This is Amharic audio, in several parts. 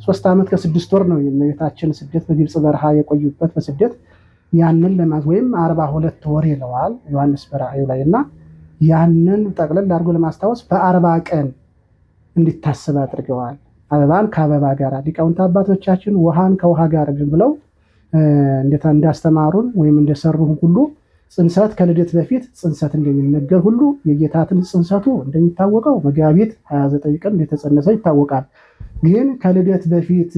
3 ዓመት ከ6 ወር ነው የእመቤታችን ስደት በግብፅ በረሃ የቆዩበት በስደት። ያንን ለማዝ ወይም 42 ወር ይለዋል ዮሐንስ በራእዩ ላይ። እና ያንን ጠቅለል አድርጎ ለማስታወስ በ40 ቀን እንዲታሰብ አድርገዋል። አበባን ከአበባ ጋር ሊቃውንት አባቶቻችን ውሃን ከውሃ ጋር ብለው እንዳስተማሩን ወይም እንደሰሩ ሁሉ፣ ጽንሰት ከልደት በፊት ጽንሰት እንደሚነገር ሁሉ፣ የጌታትን ጽንሰቱ እንደሚታወቀው መጋቢት 29 ቀን እንደተጸነሰ ይታወቃል። ግን ከልደት በፊት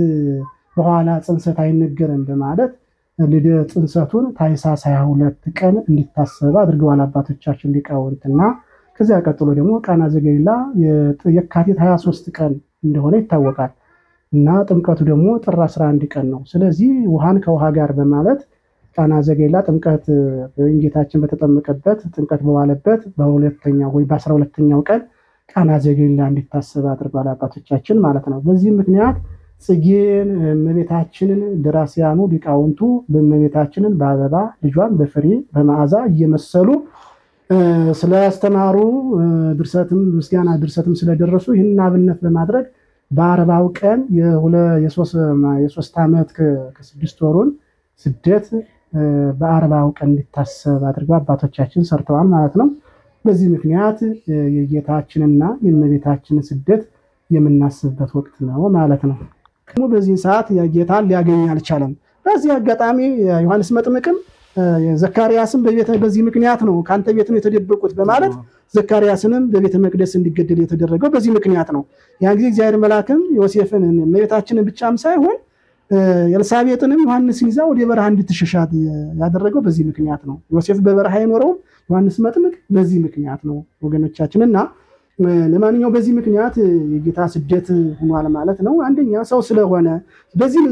በኋላ ጽንሰት አይነገርም በማለት ልደት ጽንሰቱን ታኅሳስ 22 ቀን እንዲታሰብ አድርገዋል አባቶቻችን ሊቃውንትና፣ ከዚያ ቀጥሎ ደግሞ ቃና ዘገሊላ የካቲት 23 ቀን እንደሆነ ይታወቃል። እና ጥምቀቱ ደግሞ ጥር 11 ቀን ነው። ስለዚህ ውሃን ከውሃ ጋር በማለት ቃና ዘገሊላ ጥምቀት ወይም ጌታችን በተጠመቀበት ጥምቀት በዋለበት በሁለተኛው ወይ በ12ኛው ቀን ቃና ዘገሊላ እንዲታሰብ አድርገዋል አባቶቻችን ማለት ነው። በዚህም ምክንያት ጽጌን እመቤታችንን ደራሲያኑ ሊቃውንቱ በእመቤታችንን በአበባ ልጇን በፍሬ በመዓዛ እየመሰሉ ስላስተማሩ፣ ድርሰትም ምስጋና ድርሰትም ስለደረሱ፣ ይህንን አብነት በማድረግ በ40ው ቀን የ3 ዓመት ከ6 ወሩን ስደት በ40ው ቀን እንዲታሰብ አድርገው አባቶቻችን ሰርተዋል ማለት ነው። በዚህ ምክንያት የጌታችንና የእመቤታችንን ስደት የምናስብበት ወቅት ነው ማለት ነው። ደግሞ በዚህ ሰዓት ጌታን ሊያገኝ አልቻለም። በዚህ አጋጣሚ ዮሐንስ መጥምቅም ዘካርያስን በዚህ ምክንያት ነው ከአንተ ቤት ነው የተደበቁት በማለት ዘካርያስንም በቤተ መቅደስ እንዲገደል የተደረገው በዚህ ምክንያት ነው። ያን ጊዜ እግዚአብሔር መልአክም ዮሴፍን እመቤታችንን ብቻም ሳይሆን ኤልሳቤጥንም ዮሐንስን ይዛ ወደ በረሃ እንድትሸሻት ያደረገው በዚህ ምክንያት ነው። ዮሴፍ በበረሃ የኖረውም ዮሐንስ መጥምቅ በዚህ ምክንያት ነው ወገኖቻችን። እና ለማንኛውም በዚህ ምክንያት የጌታ ስደት ሆኗል ማለት ነው። አንደኛ ሰው ስለሆነ በዚህ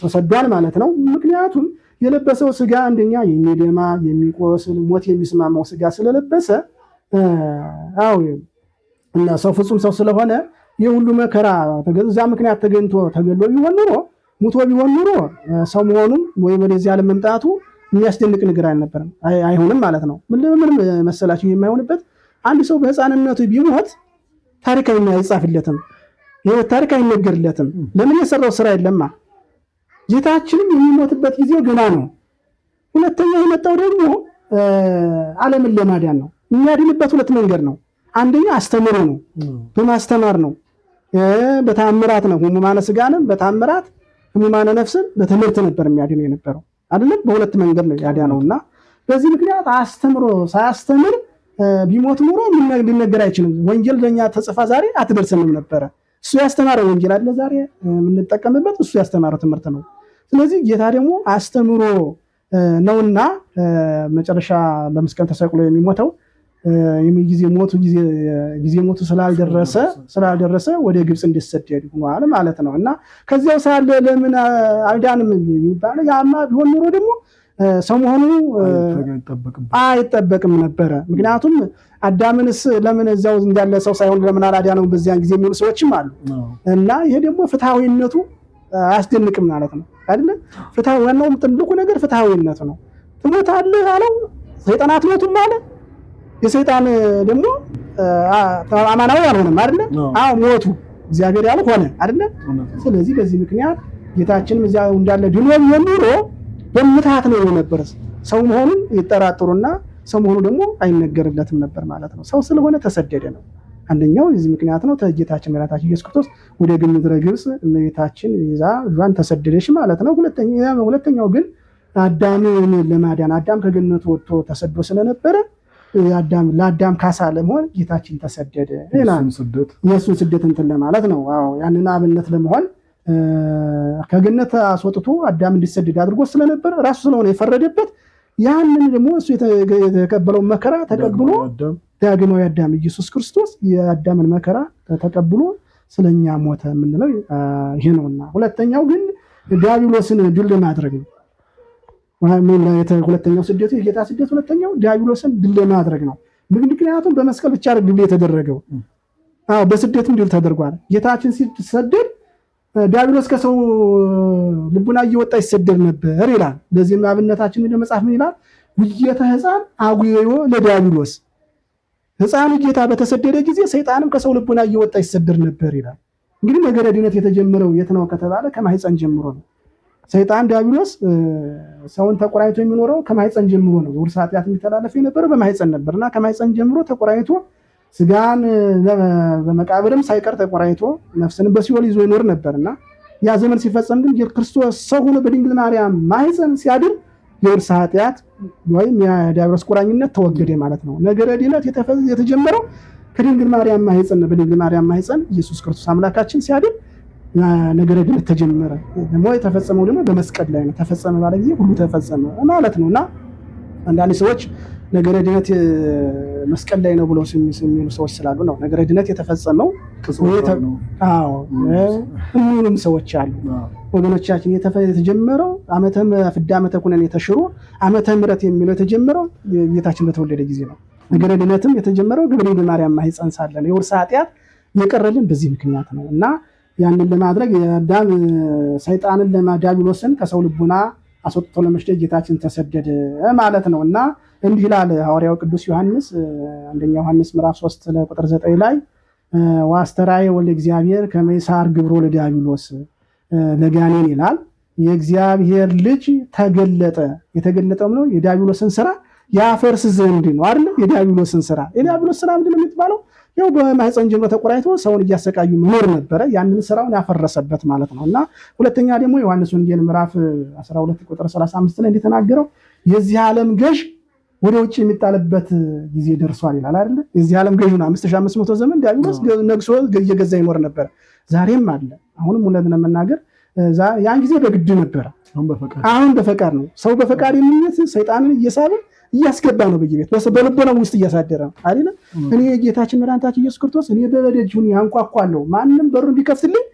ተሰዷል ማለት ነው። ምክንያቱም የለበሰው ስጋ አንደኛ የሚደማ፣ የሚቆስል፣ ሞት የሚስማማው ስጋ ስለለበሰ፣ አዎ፣ እና ሰው ፍጹም ሰው ስለሆነ የሁሉ መከራ እዚያ ምክንያት ተገኝቶ ተገሎ ቢሆን ኑሮ፣ ሙቶ ቢሆን ኑሮ፣ ሰው መሆኑም ወይም ወደዚህ ዓለም መምጣቱ የሚያስደንቅ ነገር አልነበረም፣ አይሆንም ማለት ነው። ምን መሰላችሁ የማይሆንበት? አንድ ሰው በሕፃንነቱ ቢሞት ታሪክ አይጻፍለትም፣ የህይወት ታሪክ አይነገርለትም። ለምን? የሰራው ስራ የለማ። ጌታችንም የሚሞትበት ጊዜው ገና ነው። ሁለተኛ የመጣው ደግሞ ዓለምን ለማዳን ነው። የሚያድንበት ሁለት መንገድ ነው። አንደኛ አስተምሮ ነው፣ በማስተማር ነው፣ በታምራት ነው። ህሙማነ ስጋንም በታምራት፣ ህሙማነ ነፍስን በትምህርት ነበር የሚያድነው የነበረው አይደለም። በሁለት መንገድ ነው ያዳነውና በዚህ ምክንያት አስተምሮ ሳያስተምር ቢሞት ኑሮ ሊነገር አይችልም። ወንጌል ለኛ ተጽፋ ዛሬ አትደርሰንም ነበረ። እሱ ያስተማረው ወንጌል አይደለ ዛሬ የምንጠቀምበት፣ እሱ ያስተማረው ትምህርት ነው። ስለዚህ ጌታ ደግሞ አስተምሮ ነውና መጨረሻ በመስቀል ተሰቅሎ የሚሞተው ጊዜ ሞቱ ስላልደረሰ ወደ ግብፅ እንዲሰደድ ሆኗል ማለት ነው። እና ከዚያው ሳለ ለምን አልዳንም የሚባለው፣ ያማ ቢሆን ኑሮ ደግሞ ሰው መሆኑ አይጠበቅም ነበረ። ምክንያቱም አዳምንስ ለምን እዚያው እንዳለ ሰው ሳይሆን ለምን አላዳነውም በዚያን ጊዜ የሚሉ ሰዎችም አሉ። እና ይሄ ደግሞ ፍትሐዊነቱ አያስደንቅም ማለት ነው አይደለ? ፍትሐዊ ዋናው ትልቁ ነገር ፍትሐዊነቱ ነው። ትሞታለህ አለው፣ ሰይጣን አትሞቱም አለ። የሰይጣን ደግሞ አማናዊ አልሆነም አይደለ? አዎ፣ ሞቱ እግዚአብሔር ያለው ሆነ አይደለ? ስለዚህ በዚህ ምክንያት ጌታችንም እዚያ እንዳለ ድኖ ቢሆን ኑሮ በምትሃት ነው የነበረ። ሰው መሆኑን ይጠራጥሩና ሰው መሆኑ ደግሞ አይነገርለትም ነበር ማለት ነው። ሰው ስለሆነ ተሰደደ ነው። አንደኛው የዚህ ምክንያት ነው። ጌታችን መድኃኒታችን ኢየሱስ ክርስቶስ ወደ ምድረ ግብፅ እመቤታችን ይዛ ልጇን ተሰደደች ማለት ነው። ሁለተኛው ግን አዳምን ለማዳን፣ አዳም ከገነት ወጥቶ ተሰዶ ስለነበረ ለአዳም ካሳ ለመሆን ጌታችን ተሰደደ ይላል። የእሱን ስደት እንትን ለማለት ነው። አዎ፣ ያንን አብነት ለመሆን ከገነት አስወጥቶ አዳም እንዲሰደድ አድርጎ ስለነበረ፣ ራሱ ስለሆነ የፈረደበት፣ ያንን ደግሞ እሱ የተቀበለውን መከራ ተቀብሎ ዳግማዊ አዳም ኢየሱስ ክርስቶስ የአዳምን መከራ ተቀብሎ ስለኛ ሞተ የምንለው ይሄ ነውና፣ ሁለተኛው ግን ዲያብሎስን ድል ለማድረግ ነው። ሁለተኛው ስደቱ፣ የጌታ ስደት ሁለተኛው ዲያብሎስን ድል ለማድረግ ነው። ምክንያቱም በመስቀል ብቻ ድል የተደረገው፣ አዎ፣ በስደትም ድል ተደርጓል። ጌታችን ሲሰደድ ዲያብሎስ ከሰው ልቡና እየወጣ ይሰደድ ነበር ይላል። ለዚህም አብነታችን መጽሐፍ ምን ይላል? ውየተ ሕፃን አጉዮ ለዲያብሎስ፣ ሕፃኑ ጌታ በተሰደደ ጊዜ ሰይጣንም ከሰው ልቡና እየወጣ ይሰደድ ነበር ይላል። እንግዲህ ነገረ ድነት የተጀመረው የት ነው ከተባለ ከማህፀን ጀምሮ ነው። ሰይጣን ዲያብሎስ ሰውን ተቆራኝቶ የሚኖረው ከማህፀን ጀምሮ ነው። የውርስ ኃጢአት የሚተላለፍ የነበረው በማህፀን ነበርና ከማህፀን ጀምሮ ተቆራኝቶ ስጋን በመቃብርም ሳይቀር ተቆራኝቶ ነፍስንም በሲኦል ይዞ ይኖር ነበርና ያ ዘመን ሲፈጸም ግን ክርስቶስ ሰው ሆኖ በድንግል ማርያም ማህፀን ሲያድር የውርስ ኃጢአት ወይም የዲያብሎስ ቁራኝነት ተወገደ ማለት ነው። ነገረ ድነት የተጀመረው ከድንግል ማርያም ማህፀን ነው። በድንግል ማርያም ማህፀን ኢየሱስ ክርስቶስ አምላካችን ሲያድር ነገረ ድነት ተጀመረ። ደግሞ የተፈጸመው ደግሞ በመስቀል ላይ ነው። ተፈጸመ ባለ ጊዜ ሁሉ ተፈጸመ ማለት ነው። እና አንዳንድ ሰዎች ነገረ ድነት መስቀል ላይ ነው ብለው የሚሉ ሰዎች ስላሉ ነው። ነገረ ድነት የተፈጸመው አዎ የሚሉም ሰዎች አሉ። ወገኖቻችን የተጀመረው ዓመተ ፍዳ ዓመተ ኩነኔ ተሽሮ ዓመተ ምሕረት የሚለው የተጀመረው ጌታችን በተወለደ ጊዜ ነው። ነገረ ድነትም የተጀመረው በድንግል ማርያም ማህፀን ሳለ ነው። የውርስ ኃጢአት የቀረልን በዚህ ምክንያት ነው። እና ያንን ለማድረግ የአዳም ሰይጣንን ዲያብሎስን ከሰው ልቡና አስወጥቶ ለመስደድ ጌታችን ተሰደደ ማለት ነው። እና እንዲህ ይላል ሐዋርያው ቅዱስ ዮሐንስ አንደኛ ዮሐንስ ምዕራፍ 3 ቁጥር 9 ላይ ወአስተርአየ ወልደ እግዚአብሔር ከመ ይስዓር ግብሮ ለዲያብሎስ ለጋኔን ይላል። የእግዚአብሔር ልጅ ተገለጠ። የተገለጠው ነው የዲያብሎስን ስራ ያፈርስ ዘንድ ነው አይደል? የዲያብሎስን ስራ የዲያብሎስ ስራ ምንድን ነው የሚባለው? ያው በማህፀን ጀምሮ ተቆራይቶ ሰውን እያሰቃዩ መኖር ነበረ። ያንን ስራውን ያፈረሰበት ማለት ነው። እና ሁለተኛ ደግሞ ዮሐንስ ወንጌል ምዕራፍ 12 ቁጥር 35 ላይ እንደተናገረው የዚህ ዓለም ገዥ ወደ ውጭ የሚጣልበት ጊዜ ደርሷል ይላል አይደል? የዚህ ዓለም ገዥ ነው። 5500 ዘመን ዲያብሎስ ነግሶ እየገዛ ይኖር ነበር። ዛሬም አለ። አሁንም እውነት ለመናገር ያን ጊዜ በግድ ነበረ፣ አሁን በፈቃድ ነው። ሰው በፈቃድ የሚነት ሰይጣንን እየሳበ እያስገባ ነው፣ በየቤት በልቦናው ውስጥ እያሳደረ ነው አይደል? እኔ ጌታችን መድኃኒታችን ኢየሱስ ክርስቶስ እኔ በደጅ ሁኜ አንኳኳለሁ፣ ማንም በሩን ቢከፍትልኝ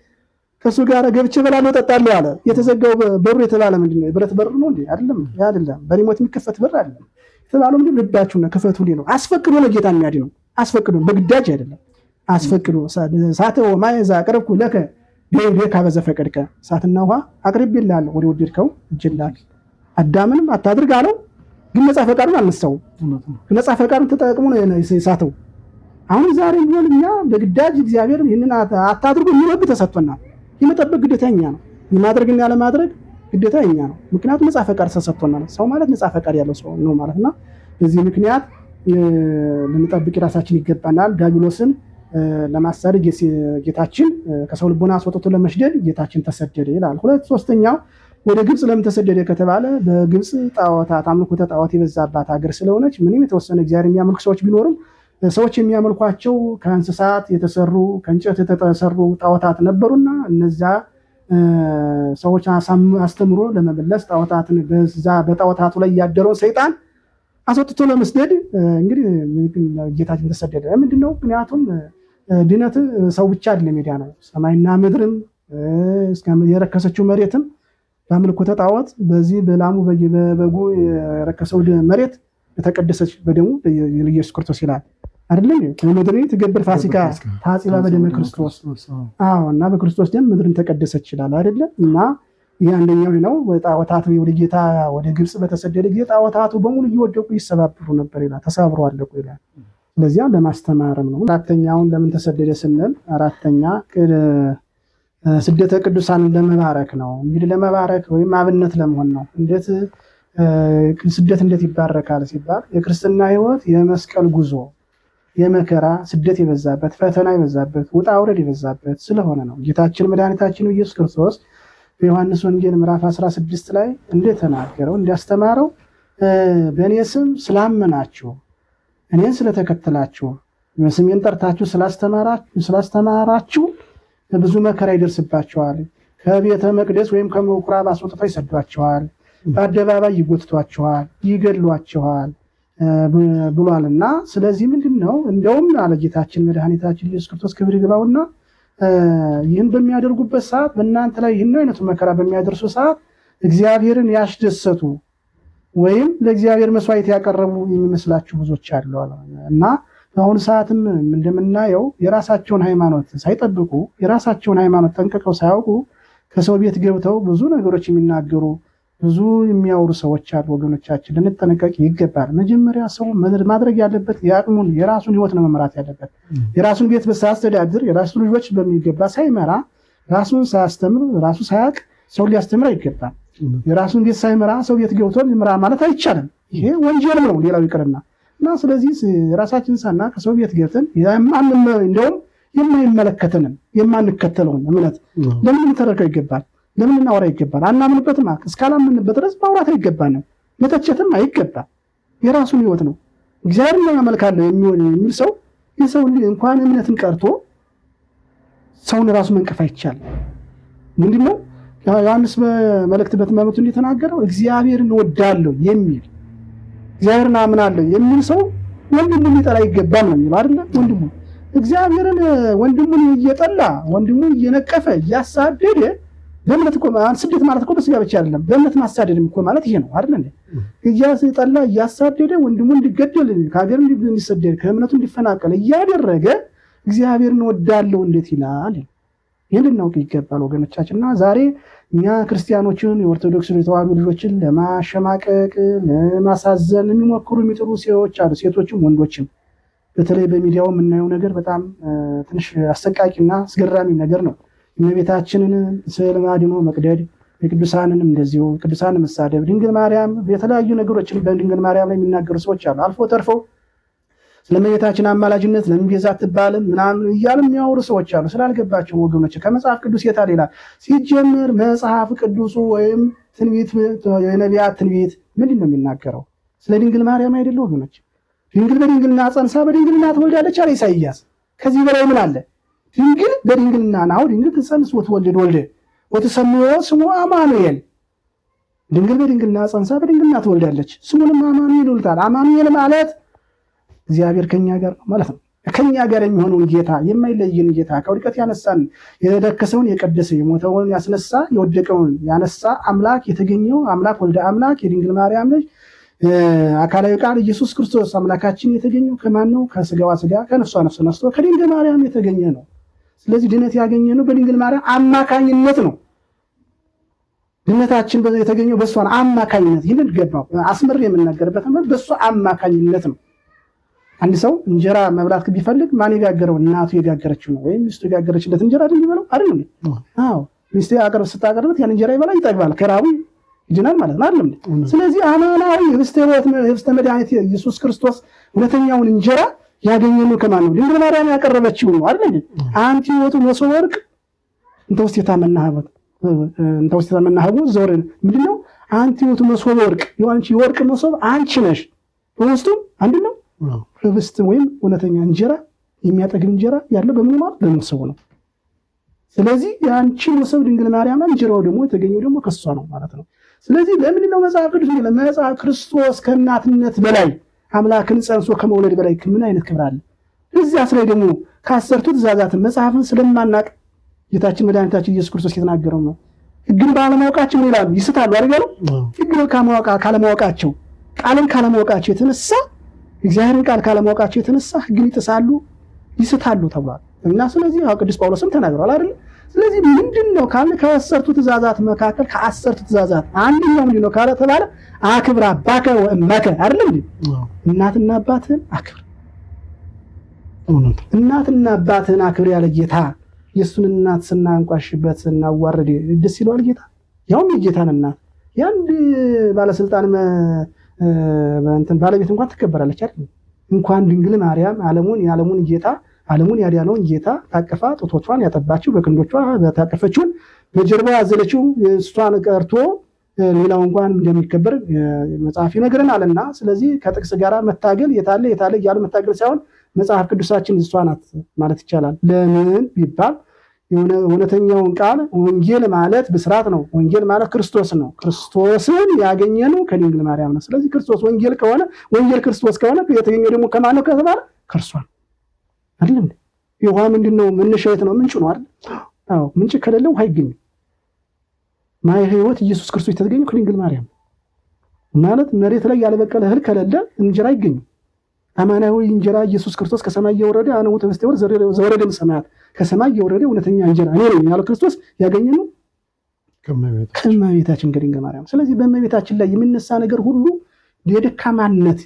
ከእሱ ጋር ገብቼ እበላለሁ እጠጣለሁ አለ። የተዘጋው በሩ የተባለ ምንድን ነው? የብረት በሩ ነው እንዴ? አይደለም፣ አይደለም። በ remote የሚከፈት በር አይደለም። የተባለው ምንድን ነው? ልባችሁን ክፈቱልኝ ነው። አስፈቅዶ ነው ጌታ የሚያድነው። አስፈቅዶ፣ በግዳጅ አይደለም። አስፈቅዶ እሳተ ወማየ ዘአቅረብኩ ለከ እዴከ ኀበ ዘፈቀድከ፣ እሳትና ውሃ አቅርቤልሃለሁ ወደ ወደድከው እጅን ላክ። አዳምንም አታድርግ አለው፣ ግን ነፃ ፈቃዱን አልነሳውም። ነፃ ፈቃዱን ተጠቅሞ ነው የሳተው። አሁን ዛሬ ቢሆን እኛ በግዳጅ እግዚአብሔር ይህንን አታድርጉ የሚል ሕግ ተሰጥቶናል። የመጠበቅ ግዴታ የኛ ነው። የማድረግና ያለማድረግ ግዴታ የኛ ነው። ምክንያቱም ነፃ ፈቃድ ተሰጥቶናል። ሰው ማለት ነፃ ፈቃድ ያለው ሰው ነው ማለት ነው። በዚህ ምክንያት ልንጠብቅ የራሳችን ይገባናል። ዲያብሎስን ለማሳደድ ጌታችን ከሰው ልቦና አስወጥቶ ለመስደድ ጌታችን ተሰደደ ይላል። ሁለት ሶስተኛው ወደ ግብፅ ለምን ተሰደደ ከተባለ በግብፅ ጣዖታት አምልኮተ ጣዖት የበዛባት ሀገር ስለሆነች ምንም የተወሰነ እግዚአብሔር የሚያመልኩ ሰዎች ቢኖሩም ሰዎች የሚያመልኳቸው ከእንስሳት የተሰሩ ከእንጨት የተሰሩ ጣዖታት ነበሩና እነዚያ ሰዎች አስተምሮ ለመመለስ ጣዖታትን በዛ በጣዖታቱ ላይ ያደረውን ሰይጣን አስወጥቶ ለመስደድ እንግዲህ ጌታችን ተሰደደ። ምንድነው? ምክንያቱም ድነት ሰው ብቻ አይደለም ነው። ሰማይና ምድርም የረከሰችው መሬትም በአምልኮተ ጣዖት በዚህ በላሙ በበጉ የረከሰው መሬት የተቀደሰች በደሙ ኢየሱስ ክርስቶስ ይላል አይደለም። ምድር ትገብር ፋሲካ ታጺባ በደመ ክርስቶስ። አዎ፣ እና በክርስቶስ ደም ምድርን ተቀደሰች ይላል አይደለ? እና ይህ አንደኛው ነው። ጣዖታት ወደ ጌታ ወደ ግብፅ በተሰደደ ጊዜ ጣዖታቱ በሙሉ እየወደቁ ይሰባብሩ ነበር ይላል። ተሰባብሮ አለቁ ይላል። ስለዚያ ለማስተማርም ነው። አራተኛውን ለምን ተሰደደ ስንል አራተኛ ስደተ ቅዱሳንን ለመባረክ ነው። እንግዲህ ለመባረክ ወይም አብነት ለመሆን ነው። እንዴት ስደት እንዴት ይባረካል ሲባል የክርስትና ሕይወት የመስቀል ጉዞ የመከራ ስደት የበዛበት ፈተና የበዛበት ውጣ ውረድ የበዛበት ስለሆነ ነው። ጌታችን መድኃኒታችን ኢየሱስ ክርስቶስ በዮሐንስ ወንጌል ምዕራፍ 16 ላይ እንደተናገረው እንዲያስተማረው በእኔ ስም ስላመናችሁ እኔን ስለተከተላችሁ ስሜን ጠርታችሁ ስላስተማራችሁ ብዙ መከራ ይደርስባቸዋል። ከቤተ መቅደስ ወይም ከምኩራብ አስወጥተው ይሰዷቸዋል፣ በአደባባይ ይጎትቷቸዋል፣ ይገድሏቸዋል ብሏልና ስለዚህ ምንድን ነው እንደውም አለ ጌታችን መድኃኒታችን ኢየሱስ ክርስቶስ ክብር ይግባውና ይህን በሚያደርጉበት ሰዓት በእናንተ ላይ ይህን አይነቱ መከራ በሚያደርሱ ሰዓት እግዚአብሔርን ያስደሰቱ ወይም ለእግዚአብሔር መስዋዕት ያቀረቡ የሚመስላችሁ ብዙዎች አሉ እና በአሁኑ ሰዓትም እንደምናየው የራሳቸውን ሃይማኖት ሳይጠብቁ የራሳቸውን ሃይማኖት ጠንቅቀው ሳያውቁ ከሰው ቤት ገብተው ብዙ ነገሮች የሚናገሩ ብዙ የሚያወሩ ሰዎች አሉ። ወገኖቻችን ልንጠነቀቅ ይገባል። መጀመሪያ ሰው ማድረግ ያለበት የአቅሙን የራሱን ሕይወት ነው መመራት ያለበት። የራሱን ቤት ሳያስተዳድር፣ የራሱን ልጆች በሚገባ ሳይመራ፣ ራሱን ሳያስተምር፣ ራሱ ሳያቅ ሰው ሊያስተምር አይገባም። የራሱን ቤት ሳይመራ ሰው ቤት ገብቶ ሊመራ ማለት አይቻልም። ይሄ ወንጀልም ነው፣ ሌላው ይቅርና። እና ስለዚህ ራሳችን ሳና ከሰው ቤት ገብተን እንደውም የማይመለከተንን የማንከተለውን እምነት ለምን ልንተረከው ይገባል? ለምን ልናወራ ይገባል? አናምንበትም። እስካላምንበት ድረስ ማውራት አይገባንም፣ መተቸትም አይገባም። የራሱን ህይወት ነው። እግዚአብሔርን አመልካለሁ የሚል ሰው የሰው እንኳን እምነትን ቀርቶ ሰውን ራሱ መንቀፍ አይቻልም። ምንድነው ዮሐንስ በመልእክት በትምህርቱ እንደተናገረው እግዚአብሔርን እወዳለሁ የሚል፣ እግዚአብሔርን አምናለሁ የሚል ሰው ወንድሙን ሊጠላ ይገባል ነው የሚለው አይደለ? ወንድሙ እግዚአብሔርን ወንድሙን እየጠላ፣ ወንድሙን እየነቀፈ፣ እያሳደደ በእምነት እኮ ስደት ማለት እኮ በስጋ ብቻ አይደለም። በእምነት ማሳደድም እኮ ማለት ይሄ ነው አይደል እንዴ? እያጠላ፣ እያሳደደ፣ ወንድሙ እንዲገደል፣ ከሀገር እንዲሰደድ፣ ከእምነቱ እንዲፈናቀል እያደረገ እግዚአብሔርን እወዳለሁ እንዴት ይላል? ይህን ልናውቅ ይገባል ወገኖቻችን። እና ዛሬ እኛ ክርስቲያኖችን፣ የኦርቶዶክስ የተዋሕዶ ልጆችን ለማሸማቀቅ፣ ለማሳዘን የሚሞክሩ፣ የሚጥሩ ሰዎች አሉ፣ ሴቶችም ወንዶችም። በተለይ በሚዲያው የምናየው ነገር በጣም ትንሽ አሰቃቂና አስገራሚ ነገር ነው። እመቤታችንን ስዕል አድኖ መቅደድ፣ የቅዱሳንንም እንደዚሁ ቅዱሳን መሳደብ፣ ድንግል ማርያም የተለያዩ ነገሮችን በድንግል ማርያም ላይ የሚናገሩ ሰዎች አሉ። አልፎ ተርፈው ስለእመቤታችን አማላጅነት ለምን ቤዛ አትባልም ምናምን እያሉ የሚያወሩ ሰዎች አሉ። ስላልገባቸው ወገኖች ከመጽሐፍ ቅዱስ የታል ይላል። ሲጀምር መጽሐፍ ቅዱሱ ወይም ትንቢት፣ የነቢያት ትንቢት ምንድን ነው የሚናገረው? ስለ ድንግል ማርያም አይደለ ወገኖች? ድንግል በድንግልና ጸንሳ በድንግልና ትወልዳለች አለ ኢሳይያስ። ከዚህ በላይ ምን አለ? ድንግል በድንግልና ናሁ ድንግል ትጸንስ ወትወልድ ወልደ ወትሰምዮ ስሙ አማኑኤል። ድንግል በድንግልና ጸንሳ በድንግልና ትወልዳለች፣ ስሙንም አማኑኤል ይሉታል። አማኑኤል ማለት እግዚአብሔር ከኛ ጋር ነው ማለት ነው። ከኛ ጋር የሚሆነውን ጌታ፣ የማይለየን ጌታ፣ ከውድቀት ያነሳን፣ የረከሰውን የቀደሰ፣ የሞተውን ያስነሳ፣ የወደቀውን ያነሳ አምላክ የተገኘው አምላክ ወልደ አምላክ የድንግል ማርያም ልጅ አካላዊ ቃል ኢየሱስ ክርስቶስ አምላካችን የተገኘው ከማን ነው? ከስጋዋ ስጋ ከነፍሷ ነፍስ ነስቶ ከድንግል ማርያም የተገኘ ነው። ስለዚህ ድነት ያገኘ ነው በድንግል ማርያም አማካኝነት ነው። ድነታችን የተገኘው በእሷ አማካኝነት። ይህንን ገባው አስምሬ የምናገርበት በእሷ አማካኝነት ነው። አንድ ሰው እንጀራ መብላት ቢፈልግ ማን የጋገረው? እናቱ የጋገረችው ነው ወይም ሚስቱ የጋገረችለት እንጀራ አይደል የሚበላው? አይደል? አዎ፣ ሚስቱ አቅርብ ስታቀርብለት ያን እንጀራ ይበላል፣ ይጠግባል፣ ከራቡ ይድናል ማለት ነው አይደል? ስለዚህ አማናዊ ህብስተ ሕይወት፣ ህብስተ መድኃኒት ኢየሱስ ክርስቶስ እውነተኛውን እንጀራ ያገኘነው ከማን ነው? ድንግል ማርያም ያቀረበችው ነው አይደል? አንቲ ውእቱ መሶበ ወርቅ እንተ ውስቴታ መናህበት እንተ ውስቴታ መናህቡ ዘወር ምንድነው? አንቲ ውእቱ መሶበ ወርቅ፣ የአንቺ የወርቅ መሶብ አንቺ ነሽ። በውስጡ አንድ ነው ህብስት ወይም እውነተኛ እንጀራ፣ የሚያጠግብ እንጀራ ያለው በምን ማለት በመሶቡ ነው። ስለዚህ የአንቺ መሶብ ድንግል ማርያም፣ እንጀራው ደግሞ የተገኘው ደግሞ ከሷ ነው ማለት ነው። ስለዚህ ለምንድን ነው መጽሐፍ ቅዱስ መጽሐፍ ክርስቶስ ከእናትነት በላይ፣ አምላክን ጸንሶ ከመውለድ በላይ ምን አይነት ክብር አለ? እዚያስ ላይ ደግሞ ከአስርቱ ትእዛዛትን መጽሐፍን ስለማናቅ ጌታችን መድኃኒታችን ኢየሱስ ክርስቶስ የተናገረው ነው። ሕግን ባለማወቃቸው ምን ይላሉ? ይስታሉ አይደል? ሕግን ካለማወቃቸው፣ ቃልን ካለማወቃቸው የተነሳ፣ እግዚአብሔርን ቃል ካለማወቃቸው የተነሳ ሕግን ይጥሳሉ፣ ይስታሉ ተብሏል። እና ስለዚህ ቅዱስ ጳውሎስም ተናግሯል አይደል? ስለዚህ ምንድን ነው ካለ ከአስርቱ ትእዛዛት መካከል፣ ከአስርቱ ትእዛዛት አንደኛው ምንድን ነው ካለ ተባለ አክብር አባከ ወእመከ አይደለም እንዴ? እናትና አባትህን አክብር። እናትና አባትህን አክብር ያለ ጌታ የእሱን እናት ስናንቋሽበት፣ ስናዋርድ ደስ ይለዋል ጌታ? ያውም የጌታን እናት። የአንድ ባለስልጣን እንትን ባለቤት እንኳን ትከበራለች አይደል? እንኳን ድንግል ማርያም ዓለሙን የዓለሙን ጌታ፣ ዓለሙን ያዳነውን ጌታ ታቅፋ ጡቶቿን ያጠባችው፣ በክንዶቿ ታቀፈችውን፣ በጀርባዋ ያዘለችው እሷን ቀርቶ ሌላው እንኳን እንደሚከበር መጽሐፍ ይነግረናልና ስለዚህ ከጥቅስ ጋር መታገል የታለ የታለ እያሉ መታገል ሳይሆን መጽሐፍ ቅዱሳችን እሷ ናት ማለት ይቻላል። ለምን ቢባል እውነተኛውን ቃል፣ ወንጌል ማለት ብስራት ነው። ወንጌል ማለት ክርስቶስ ነው። ክርስቶስን ያገኘነው ከድንግል ማርያም ነው። ስለዚህ ክርስቶስ ወንጌል ከሆነ፣ ወንጌል ክርስቶስ ከሆነ የተገኘው ደግሞ ከማን ነው ከተባለ ከእርሷ ነው። አይደለም? የውሃ ምንድን ነው? መነሻው የት ነው? ምንጭ ነው አይደል? አዎ፣ ምንጭ ከሌለ ውሃ አይገኝም። ማየ ሕይወት ኢየሱስ ክርስቶስ የተገኘው ከድንግል ማርያም ማለት መሬት ላይ ያልበቀለ እህል ከሌለ እንጀራ አይገኝም። አማናዊ እንጀራ ኢየሱስ ክርስቶስ ከሰማይ የወረደ፣ አነ ውእቱ ኅብስተ ሕይወት ዘወረደ እምሰማያት፣ ከሰማይ የወረደ እውነተኛ እንጀራ እኔ ነኝ ያለው ክርስቶስ ያገኘነው ከእመቤታችን ከድንግል ማርያም። ስለዚህ በእመቤታችን ላይ የሚነሳ ነገር ሁሉ የደካማነት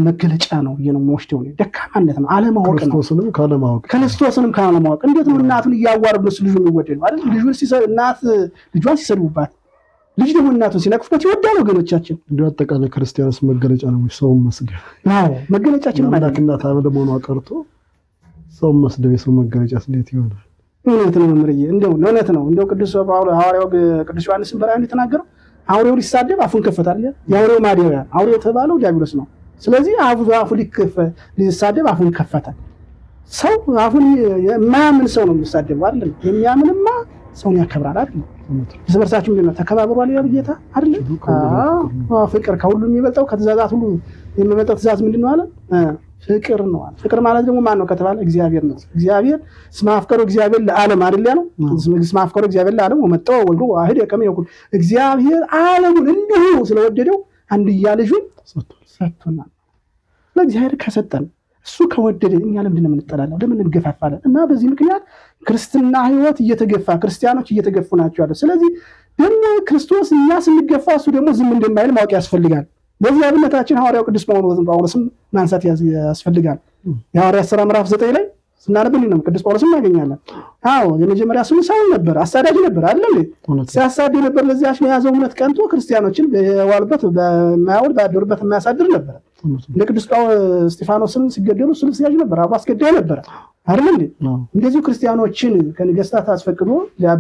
መገለጫ ነው ብዬ ነው የምወስደው። ደካማነት ነው፣ አለማወቅ ነው። ክርስቶስንም ካለማወቅ እንዴት ነው እናቱን እያዋረዱ እሱ ልጁ የሚወደደው አይደል? ልጁን እናት ልጇን ሲሰድቡባት፣ ልጅ ደግሞ እናቱን ሲነቅፉበት ይወዳል። ወገኖቻችን እንዲሁ አጠቃላይ ክርስቲያንስ መገለጫ ነው ሰውን መስደብ። አዎ መገለጫችን ማለት ነው። እናት አለመሆኗ ቀርቶ ሰውን መስደብ የሰው መገለጫ እንዴት ይሆናል? እውነት ነው መምህርዬ፣ እንደው እውነት ነው። እንደው ቅዱስ ጳውሎስ ሐዋርያው ቅዱስ ዮሐንስን በራእዩ እንደተናገረው አውሬው ሊሳደብ አፉን ከፈታል። የአውሬው ማደሪያ አውሬው የተባለው ዲያብሎስ ነው። ስለዚህ አፉ ሊሳደብ አፉን ከፈታል። ሰው አፉን የማያምን ሰው ነው የሚሳደበው አይደለም። የሚያምንማ ሰውን ያከብራል አይደለም። እርስ በርሳችሁ ምንድን ነው ተከባብሯል ይላል ጌታ አይደለም። አዎ ፍቅር ከሁሉ የሚበልጠው ከትእዛዛት ሁሉ የሚበልጠው ትእዛዝ ምንድን ነው አለ? ፍቅር ነው አለ። ፍቅር ማለት ደግሞ ማን ነው ከተባለ እግዚአብሔር ነው። እግዚአብሔር እስመ አፍቀሮ እግዚአብሔር ለዓለም አይደል ያለው? እስመ አፍቀሮ እግዚአብሔር ለዓለም ወመጠወ ወልዶ ዋህድ ከመ ይኩን። እግዚአብሔር ዓለሙን እንዲሁ ስለወደደው አንድያ ልጁን ሰጥቶናል። ለእግዚአብሔር ከሰጠን እሱ ከወደደ እኛ ለምንድን ነው የምንጠላለው? ለምን እንገፋፋለን? እና በዚህ ምክንያት ክርስትና ሕይወት እየተገፋ ክርስቲያኖች እየተገፉ ናቸው ያለው። ስለዚህ ደግሞ ክርስቶስ እኛ ስንገፋ እሱ ደግሞ ዝም እንደማይል ማወቅ ያስፈልጋል። በዚህ አብነታችን ሐዋርያው ቅዱስ ጳውሎስም ማንሳት ያስፈልጋል። የሐዋርያት ሥራ ምዕራፍ 9 ላይ ስናነብ ነው ቅዱስ ጳውሎስም እናገኛለን። አዎ የመጀመሪያ ስሙ ሳውል ነበር፣ አሳዳጅ ነበር አይደል? ሲያሳድ ነበር። ለዚያች ለያዘው እምነት ቀንቶ ክርስቲያኖችን በዋሉበት በማያውል ባደሩበት የማያሳድር ነበር። እንደ ቅዱስ እስጢፋኖስን ሲገደሉ እሱ ልብስ ያዥ ነበር፣ አብሮ አስገዳይ ነበር አይደል እንዴ? እንደዚሁ ክርስቲያኖችን ከነገስታት አስፈቅዶ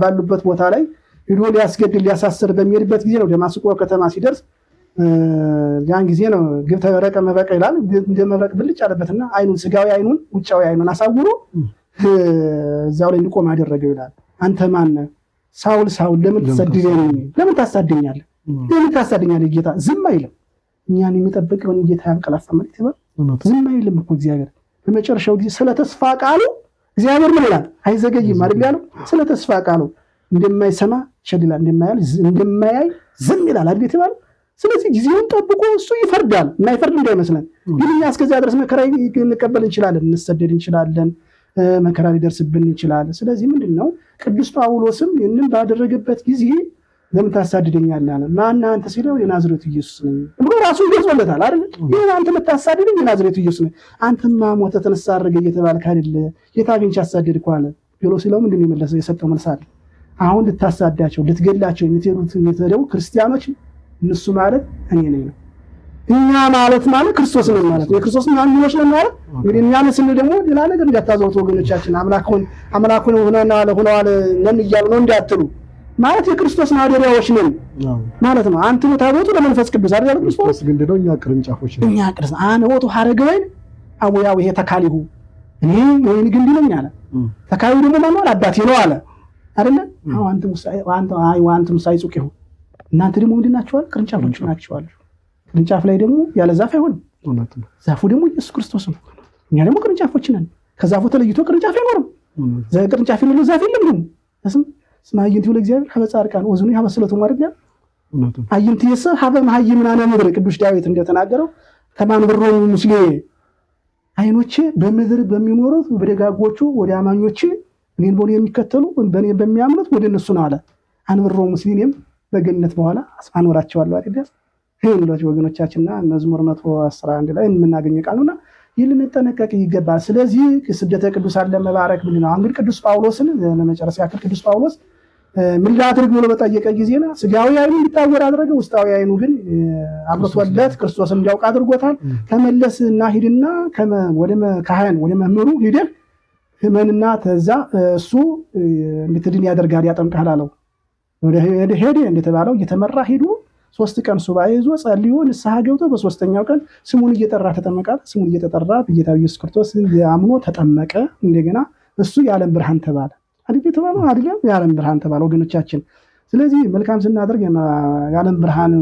ባሉበት ቦታ ላይ ሄዶ ሊያስገድል ሊያሳስር በሚሄድበት ጊዜ ነው ደማስቆ ከተማ ሲደርስ ያን ጊዜ ነው ግብተ በረቀ መብረቅ ይላል። እንደ መብረቅ ብልጭ አለበትና አይኑን ስጋዊ አይኑን ውጫዊ አይኑን አሳውሮ እዚያው ላይ እንዲቆም አደረገው ይላል። አንተ ማን ነህ? ሳውል ሳውል ለምን ትሰድደኝ? ለምን ታሳደኛለህ? ለምን ታሳደኛለህ? ጌታ ዝም አይልም። እኛን የሚጠብቀውን ጌታ ያንቀላፋ ማለት ይባል ዝም አይልም እኮ እግዚአብሔር። በመጨረሻው ጊዜ ስለ ተስፋ ቃሉ እግዚአብሔር ምን ይላል? አይዘገይም አይደል ያለው? ስለ ተስፋ ቃሉ እንደማይሰማ ቸል ይላል፣ እንደማያይ ዝም ይላል አይደል የተባለው? ስለዚህ ጊዜውን ጠብቆ እሱ ይፈርዳል። የማይፈርድ እንዳይመስለን። ግን እኛ እስከዚያ ድረስ መከራ እንቀበል እንችላለን፣ እንሰደድ እንችላለን፣ መከራ ሊደርስብን ይችላል። ስለዚህ ምንድን ነው ቅዱስ ጳውሎስም ይህንን ባደረገበት ጊዜ ለምን ታሳድደኛለህ አለ። ማነህ አንተ ሲለው የናዝሬቱ ኢየሱስ ነኝ ብሎ ራሱን ገልጾለታል አይደል? ይሄን አንተ የምታሳድደኝ የናዝሬቱ ኢየሱስ ነኝ፣ አንተማ ሞተ ተነሳ አደረገ እየተባልክ አይደለ? የት አግኝቼ አሳደድኩህ አለ ብሎ ሲለው ምንድን ነው የመለሰው? የሰጠው መልስ አለ። አሁን ልታሳዳቸው ልትገድላቸው የምትሄዱት ክርስቲያኖች እነሱ ማለት እኔ ነኝ ነው። እኛ ማለት ማለት ክርስቶስ ነን ማለት ነው። የክርስቶስ ማንኞች ነን ማለት እንግዲህ እኛ ነን ስንል ደግሞ ሌላ ነገር እንዳታዘውት ወገኖቻችን፣ አምላኩን አምላኩን ሆነናል ሆነዋል ነን እያሉ ነው እንዳትሉ፣ ማለት የክርስቶስ ማደሪያዎች ነን ማለት ነው። አንትሙ ታቦቱ ለመንፈስ ቅዱስ አይደል? ክርስቶስ ግንድ ነው፣ እኛ ቅርንጫፎች ነን። እኛ ቅርንጫፍ አነ ውእቱ ሐረገ ወይን አቡያው ይሄ ተካሊሁ እኔ የወይን ግንድ ነኝ አለ። ተካዩ ደግሞ ማነው አለ? አባቴ ነው አለ አይደለ? አዎ አንትሙ ሳይጹቂሁ እናንተ ደግሞ ምንድን ናችኋል? ቅርንጫፎች ናችኋል። ቅርንጫፍ ላይ ደግሞ ያለ ዛፍ አይሆንም። ዛፉ ደግሞ ኢየሱስ ክርስቶስ ነው። እኛ ደግሞ ቅርንጫፎች ነን። ከዛፉ ተለይቶ ቅርንጫፍ አይኖርም። ቅርንጫፍ የሌለው ዛፍ የለም። ደግሞ እስመ አዕይንቲሁ ለእግዚአብሔር ሀበ ጻድቃን ወእዝኑ ሀበ ስለቶሙ አይደል? አዕይንትየሰ ሀበ መሃይምናነ ምድር ቅዱስ ዳዊት እንደተናገረው ተማንብሮሙ ምስሌ አይኖቼ በምድር በሚኖሩት በደጋጎቹ ወደ አማኞቼ እኔን በሆነ የሚከተሉ በእኔ በሚያምኑት ወደ እነሱ ነው አለ። አንብሮሙ ምስሌ እኔም በገነት በኋላ አኖራቸዋለሁ አይደል? ይሄን ነው ወገኖቻችንና መዝሙር 111 ላይ የምናገኘው ቃል ነውና ይህ ልንጠነቀቅ ይገባል። ስለዚህ ስደተ ቅዱሳን ለመባረክ ምንድን ነው እንግዲህ ቅዱስ ጳውሎስን ለመጨረስ ያክል ቅዱስ ጳውሎስ ምን ላድርግ ብሎ በጠየቀ ጊዜና ስጋዊ አይኑ እንዲታወር አደረገ። ውስጣዊ አይኑ ግን አብርቶለት ክርስቶስን እንዲያውቅ አድርጎታል። ተመለስና ሂድና ወደ ካህን ወደ መምህሩ ሂደህ እመንና ተዛ እሱ እንድትድን ያደርጋል ያጠምቅሃል አለው። ወደ ሄደ እንደተባለው እየተመራ ሄዶ 3 ቀን ሱባኤ ይዞ ጸልዮ ንስሐ ገብቶ በ3ኛው ቀን ስሙን እየጠራ ተጠመቀ። ስሙን እየተጠራ በጌታ ኢየሱስ ክርስቶስ አምኖ ተጠመቀ። እንደገና እሱ የዓለም ብርሃን ተባለ። አይደል የተባለው? አይደለም፣ የዓለም ብርሃን ተባለ ወገኖቻችን። ስለዚህ መልካም ስናደርግ የዓለም ብርሃን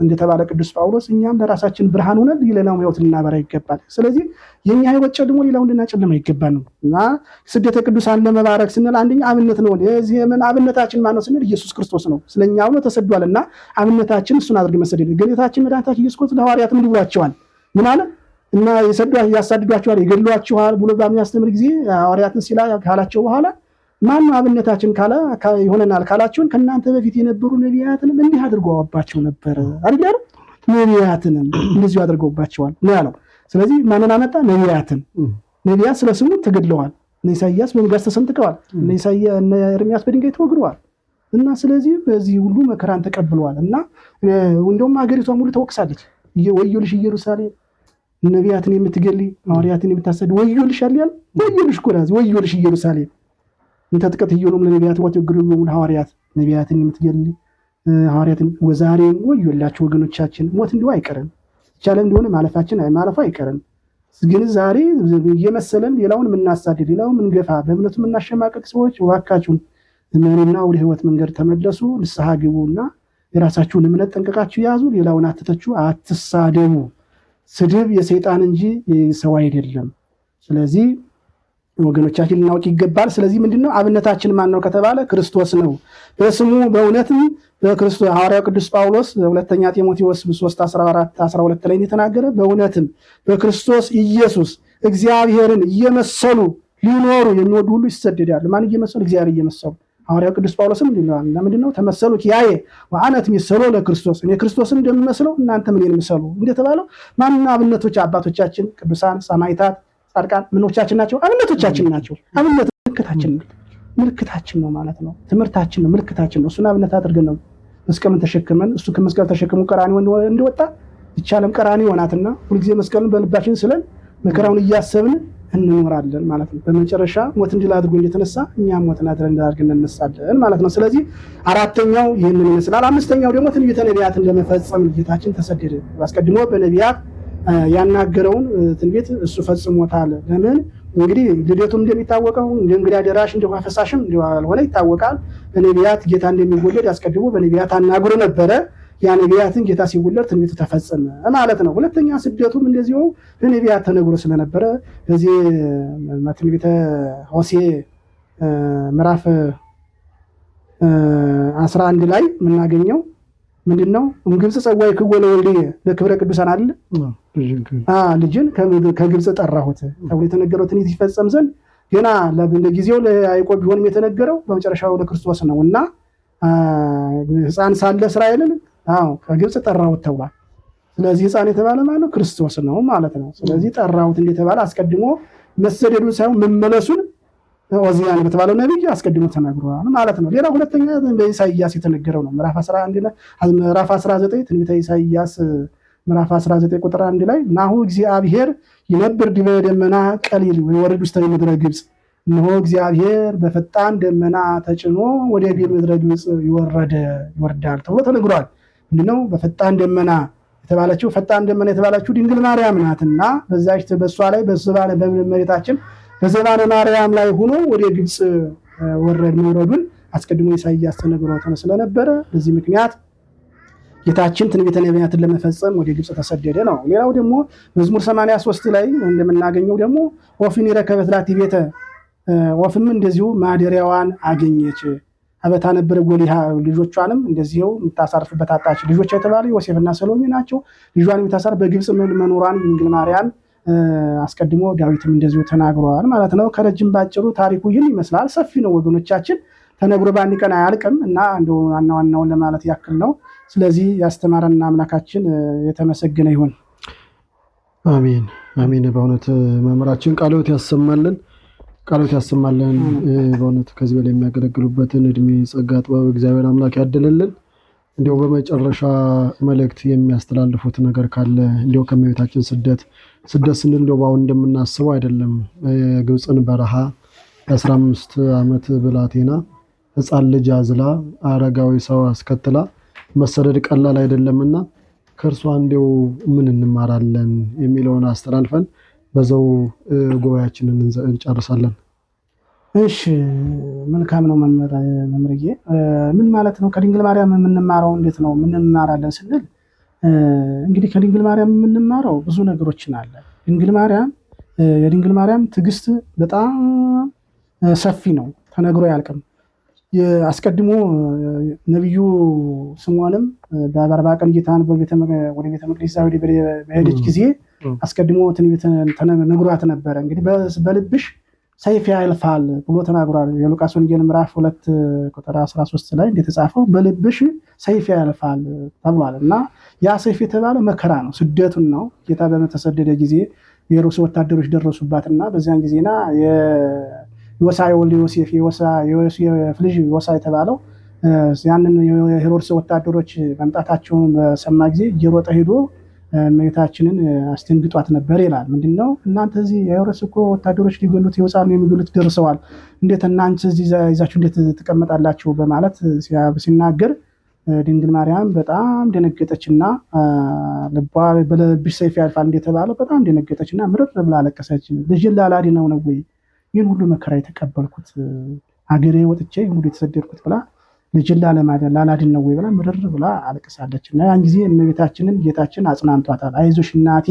እንደተባለ ቅዱስ ጳውሎስ እኛም ለራሳችን ብርሃን ሆነን ሌላውን ሕይወት ልናበራ ይገባል። ስለዚህ የኛ ሕይወት ጨልሞ ሌላውን ልናጨልም አይገባንም እና ስደተ ቅዱሳን ለመባረክ ስንል አንደኛ አብነት ነው። የዚህ ዘመን አብነታችን ማነው ስንል ኢየሱስ ክርስቶስ ነው። ስለኛ ብሎ ተሰዷልና አብነታችን እሱን አድርገን መሰደድ። ጌታችን መድኃኒታችን ኢየሱስ ክርስቶስ ለሐዋርያት ምን ብሏቸዋል? ምን አለ? እና ያሳድዷቸዋል፣ ይገድሏቸዋል ብሎ በሚያስተምር ጊዜ ሐዋርያትን ሲላ ካላቸው በኋላ ማን ነው አብነታችን ይሆነናል ካላችሁን ከእናንተ በፊት የነበሩ ነቢያትንም እንዲህ አድርገውባቸው ነበረ አይደል ያለው? ነቢያትንም እንደዚሁ አድርገውባቸዋል ነው ያለው። ስለዚህ ማንን አመጣ? ነቢያትን። ነቢያት ስለ ስሙ ተገድለዋል። እነ ኢሳይያስ በመጋዝ ተሰንጥቀዋል። እነ ኤርሚያስ በድንጋይ ተወግረዋል። እና ስለዚህ በዚህ ሁሉ መከራን ተቀብለዋል። እና እንደውም ሀገሪቷ ሙሉ ተወቅሳለች። ወዮልሽ ኢየሩሳሌም፣ ነቢያትን የምትገሊ ሐዋርያትን የምታሰድ ወዮልሽ አለ ያለው። ወዮልሽ ኮራዝ፣ ወዮልሽ ኢየሩሳሌም እንተ ትቀትዮሎም ለነቢያት ወትግርዮም ለሐዋርያት፣ ነቢያትን የምትገሊ ሐዋርያትን ወዛሬ ወዮላችሁ ወገኖቻችን፣ ሞት እንዲሁ አይቀርም። ይቻላል እንደሆነ ማለፋችን ማለፉ አይቀርም። ግን ዛሬ እየመሰለን ሌላውን የምናሳድድ፣ ሌላውን የምንገፋ፣ በእምነቱ የምናሸማቀቅ ሰዎች እባካችሁን እመኑና ወደ ህይወት መንገድ ተመለሱ፣ ንስሐ ግቡና የራሳችሁን እምነት ጠንቅቃችሁ ያዙ። ሌላውን አትተቹ፣ አትሳደቡ። ስድብ የሰይጣን እንጂ ሰው አይደለም። ስለዚህ ወገኖቻችን ልናውቅ ይገባል። ስለዚህ ምንድነው አብነታችን ማን ነው ከተባለ ክርስቶስ ነው። በስሙ በእውነትም በክርስቶስ ሐዋርያው ቅዱስ ጳውሎስ ሁለተኛ ጢሞቴዎስ 3:14 12 ላይ የተናገረ በእውነትም በክርስቶስ ኢየሱስ እግዚአብሔርን እየመሰሉ ሊኖሩ የሚወዱ ሁሉ ይሰደዳሉ። ማን እየመሰሉ? እግዚአብሔር እየመሰሉ። ሐዋርያው ቅዱስ ጳውሎስም እንዲህ ምንድነው ተመሰሉ ኪያዬ ወአነ እትሜሰሎ ለክርስቶስ፣ እኔ ክርስቶስን እንደምመስለው እናንተም እኔን ምሰሉ እንደተባለው ማን አብነቶች አባቶቻችን ቅዱሳን ሰማዕታት ጻድቃን ምኖቻችን ናቸው? አብነቶቻችን ናቸው። አብነት ምልክታችን ነው፣ ምልክታችን ነው ማለት ነው። ትምህርታችን ነው፣ ምልክታችን ነው። እሱን አብነት አድርገን ነው መስቀሉን ተሸክመን እሱ ከመስቀል ተሸክሞ ቀራንዮ እንደወጣ ይቻለም ቀራንዮ ናትና ሁልጊዜ መስቀሉን በልባችን ስለን መከራውን እያሰብን እንኖራለን ማለት ነው። በመጨረሻ ሞት እንዲል አድርጎ እንደተነሳ እኛም ሞትን አድረን እንዳድርገን እንነሳለን ማለት ነው። ስለዚህ አራተኛው ይህንን ይመስላል። አምስተኛው ደግሞ ትንቢተ ነቢያትን ለመፈጸም ጌታችን ተሰደደ። አስቀድሞ በነቢያት ያናገረውን ትንቢት እሱ ፈጽሞታል። ለምን እንግዲህ ልደቱም እንደሚታወቀው እንደ እንግዳ ደራሽ እንደ ውሃ ፈሳሽም እንደሆነ ይታወቃል። በነቢያት ጌታ እንደሚወለድ አስቀድሞ በነቢያት አናግሮ ነበረ። ያ ነቢያትን ጌታ ሲወለድ ትንቢቱ ተፈጸመ ማለት ነው። ሁለተኛ ስደቱም እንደዚሁ በነቢያት ተነግሮ ስለነበረ በዚህ ትንቢተ ሆሴዕ ምዕራፍ 11 ላይ የምናገኘው ምንድን ነው? እምግብፅ ጸዋዕክዎ ለወልድየ ለክብረ ቅዱሳን አይደለ? ልጅን ከግብፅ ጠራሁት ተብሎ የተነገረው ትንቢት ይፈጸም ዘንድ ገና ለጊዜው ለያዕቆብ ቢሆንም የተነገረው በመጨረሻው ለክርስቶስ ነው እና ሕፃን ሳለ እስራኤልን አዎ ከግብፅ ጠራሁት ተብሏል። ስለዚህ ሕፃን የተባለ ማለት ነው ክርስቶስ ነው ማለት ነው። ስለዚህ ጠራሁት እንደተባለ አስቀድሞ መሰደዱን ሳይሆን መመለሱን ኦዚያን በተባለው ነቢይ አስቀድሞ ተናግሯል ማለት ነው። ሌላ ሁለተኛ በኢሳይያስ የተነገረው ነው። ምዕራፍ 11 ምዕራፍ 19 ትንቢተ ኢሳይያስ ምዕራፍ 19 ቁጥር 1 ላይ ናሁ እግዚአብሔር ይነብር ዲበ ደመና ቀሊል ወይወርድ ውስተ ምድረ ግብፅ፣ እነሆ እግዚአብሔር በፈጣን ደመና ተጭኖ ወደ ምድረ ግብፅ ይወርዳል ተብሎ ተነግሯል። ምንድነው በፈጣን ደመና የተባለችው? ፈጣን ደመና የተባለችው ድንግል ማርያም ናትና በዛች በሷ ላይ በዘባነ በመሬታችን በዘባነ ማርያም ላይ ሆኖ ወደ ግብፅ ወረድ መውረዱን አስቀድሞ ኢሳይያስ ተነግሮ ስለነበረ በዚህ ምክንያት ጌታችን ትንቢተ ነቢያትን ለመፈጸም ወደ ግብፅ ተሰደደ ነው። ሌላው ደግሞ መዝሙር 83 ላይ እንደምናገኘው ደግሞ ወፍኒ ረከበት ላቲ ቤተ፣ ወፍም እንደዚሁ ማደሪያዋን አገኘች። አበታ ነበረ ጎሊሃ፣ ልጆቿንም እንደዚሁ የምታሳርፍበት አጣች። ልጆቿ የተባሉ ዮሴፍና ሰሎሜ ናቸው። ልጇን የምታሳርፍ በግብፅ መኖሯን ድንግል ማርያም አስቀድሞ ዳዊትም እንደዚሁ ተናግሯል ማለት ነው። ከረጅም ባጭሩ ታሪኩ ይህን ይመስላል። ሰፊ ነው ወገኖቻችን፣ ተነግሮ በአንድ ቀን አያልቅም እና እንደው ዋና ዋናውን ለማለት ያክል ነው። ስለዚህ ያስተማረን አምላካችን የተመሰገነ ይሁን። አሜን አሜን። በእውነት መምህራችን ቃለ ሕይወት ያሰማልን፣ ቃለ ሕይወት ያሰማልን። በእውነት ከዚህ በላይ የሚያገለግሉበትን እድሜ፣ ጸጋ፣ ጥበብ እግዚአብሔር አምላክ ያድልልን። እንዲያው በመጨረሻ መልእክት የሚያስተላልፉት ነገር ካለ እንዲያው ከእመቤታችን ስደት ስደት ስንል እንዲያው በአሁን እንደምናስበው አይደለም። የግብፅን በረሃ የ15 ዓመት ብላቴና ሕፃን ልጅ አዝላ አረጋዊ ሰው አስከትላ መሰደድ ቀላል አይደለምና ከእርሷ እንዲያው ምን እንማራለን የሚለውን አስተላልፈን በዛው ጉባኤያችንን እንጨርሳለን። እሺ መልካም ነው መምህርዬ። ምን ማለት ነው ከድንግል ማርያም የምንማረው እንዴት ነው ምን እንማራለን ስንል እንግዲህ ከድንግል ማርያም የምንማረው ብዙ ነገሮችን አለ። ድንግል ማርያም የድንግል ማርያም ትዕግስት በጣም ሰፊ ነው፣ ተነግሮ አያልቅም። አስቀድሞ ነቢዩ ስምዖንም በ40 ቀን ጌታን ወደ ቤተ መቅደስ በሄደች ጊዜ አስቀድሞ ትንቢት ነግሯት ነበረ። እንግዲህ በልብሽ ሰይፍ ያልፋል ብሎ ተናግሯል። የሉቃስ ወንጌል ምዕራፍ 2 ቁጥር 13 ላይ እንደተጻፈው በልብሽ ሰይፍ ያልፋል ተብሏል። እና ያ ሰይፍ የተባለ መከራ ነው፣ ስደቱን ነው። ጌታ በተሰደደ ጊዜ የሩስ ወታደሮች ደረሱባትና በዚያን ጊዜና የዮሳ የወልድ ዮሴፍ የዮሴፍ ልጅ ዮሳ የተባለው ያንን የሄሮድስ ወታደሮች መምጣታቸውን በሰማ ጊዜ እየሮጠ ሄዶ እመቤታችንን አስደንግጧት ነበር ይላል። ምንድነው እናንተ እዚህ የሄሮድስ እኮ ወታደሮች ሊገሉት የሕፃኑን የሚገሉት ደርሰዋል፣ እንዴት እናንተ እዚህ ይዛችሁ እንዴት ትቀመጣላችሁ? በማለት ሲናገር ድንግል ማርያም በጣም ደነገጠችና ልቧ በልብሽ ሰይፍ ያልፋል እንደተባለው በጣም ደነገጠችና ምርር ብላ አለቀሰች። ልጅን ላላድነው ነው ወይ ይህን ሁሉ መከራ የተቀበልኩት ሀገሬ ወጥቼ ይህን ሁሉ የተሰደድኩት ብላ ልጅን ላላድን ነው ወይ ብላ ምርር ብላ አለቅሳለች። እና ያን ጊዜ እመቤታችንን ጌታችን አጽናንቷታል። አይዞሽ እናቴ